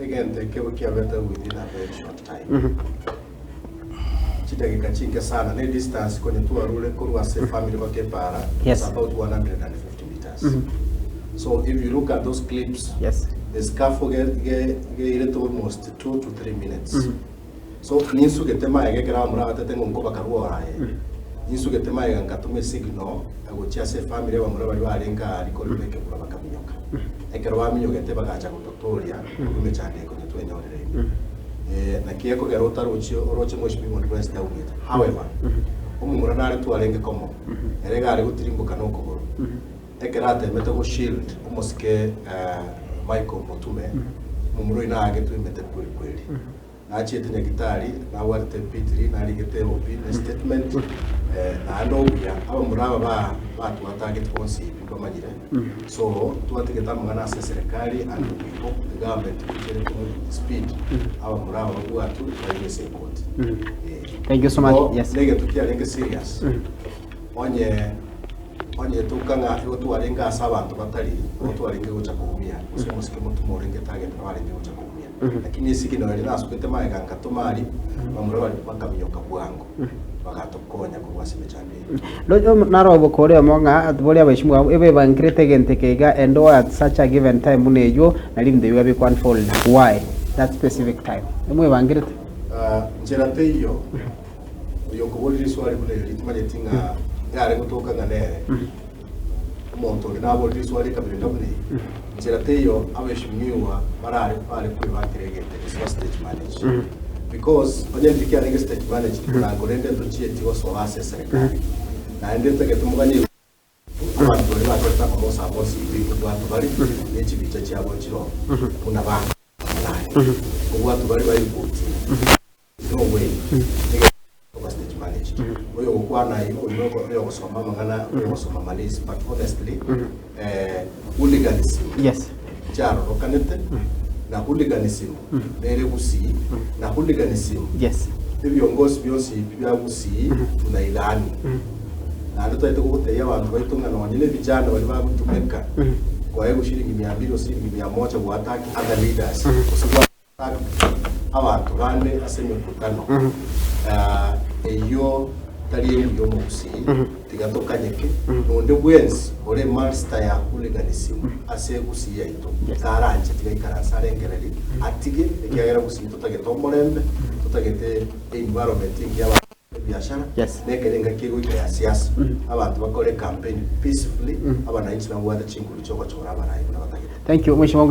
Egento ekebo kiabete within a very short time. Chidakika chinke sana, ne distance konya twarure korwa ase family baka epara is about 150 meters. So if you look at those clips, the scuffle ge- ge- geirete almost 2 to 3 minutes. So ninsugete maega ekero abamura batete ng'a nkobakarwa oraye. Ninsugete maega nkatoma esignal gochia ase efamily abamura baria barenge aa riko riria ekebura bakaminyoka. Ekero baminyogete bagacha gototoria korwa emechando eye konya twenyorire ime. Naki ekogera otarochi oroche mheshimiwa onde bwensi taumete. However, omomura nare twarenge komo, ere iga are gotirimboka na okogoro. Ekero atemete go shield omosike Michael Motume, omomura oyio naagetwe emete kweri kweri. Nachiete nyagitari, nabwatete P3, narigete OP ne statement, naende obuya, abamura aba ba batwatagete bonsi ebi mbamanyire, so twatigete amang'ana ase eserekari and we hope the government echere ko move with speed, abamura aba babwatwe bairwe ase ekoti. Thank you so much. Igo Yes. negento kiarenge serious, onye onye toka ng'a igo twarenge ase abanto batari, igo twarenge gocha koumia, gose omosike motuma orenge target nabo arenge gocha koumia. Lakini esigino eria nasugete magega ngatoma aria, bamura baria bakaminyoka bwango, bagatokonya korwa ase emechando eye. Roche naro obokori omo ng'a boria abaishimwa abwo ebe ebankerete egento eke iga and why at such a given time buna eywo nari ebinto ebi biba biko unfold why that specific time emwebankerete? Ah, nchera teiyo oyo okoboria riswali buna erio timanyeti ng'a yare gotoka ng'a nere omonto onde naborie riswali ekabira enda buna eye. Nchera teiyo abaheshimiwa barare bare kwebakera egento eke siba stage manage because onye ndiri kiarenge stage managed buna rende ntochieti gosoa ase eserekari naende ntagete moganye abanto baria bakorete amagoso abo bonsi ibi kobwatwa bare ne chibicha chiabo nchiro buna banaye kobwatwa bare baripoti no way oba stage managed oyo gokwana igo oyo oyo gosoma amang'ana oyo gosoma malisi but honestly hooliganism chiarorokanete na hooliganism nere Gusii na hooliganism ebiongosi bionsi ebi bia Gusii tunailaani naende twaete gogotebia abanto baito ng'a nonye na ebijana baria bagotumeka koegwa shilingi mia mbili gose shilingi 100 goattack other leaders gose goattack abanto bande ase emekutano eyio tari engiya omogusii tiga tokanyeke nonde bwensi ore master ya hooliganism ase Gusii yaito taranche tiga ikaranse arengereri atige ekiagera Gusii totagete omorembe totagete environment engiya abanto ebiashara nekere engaki egoika ya siasa abanto bakore campaign peacefully abananchi nabwate chinguru chiogochora abarai buna batagete. Thank you mheshimiwa.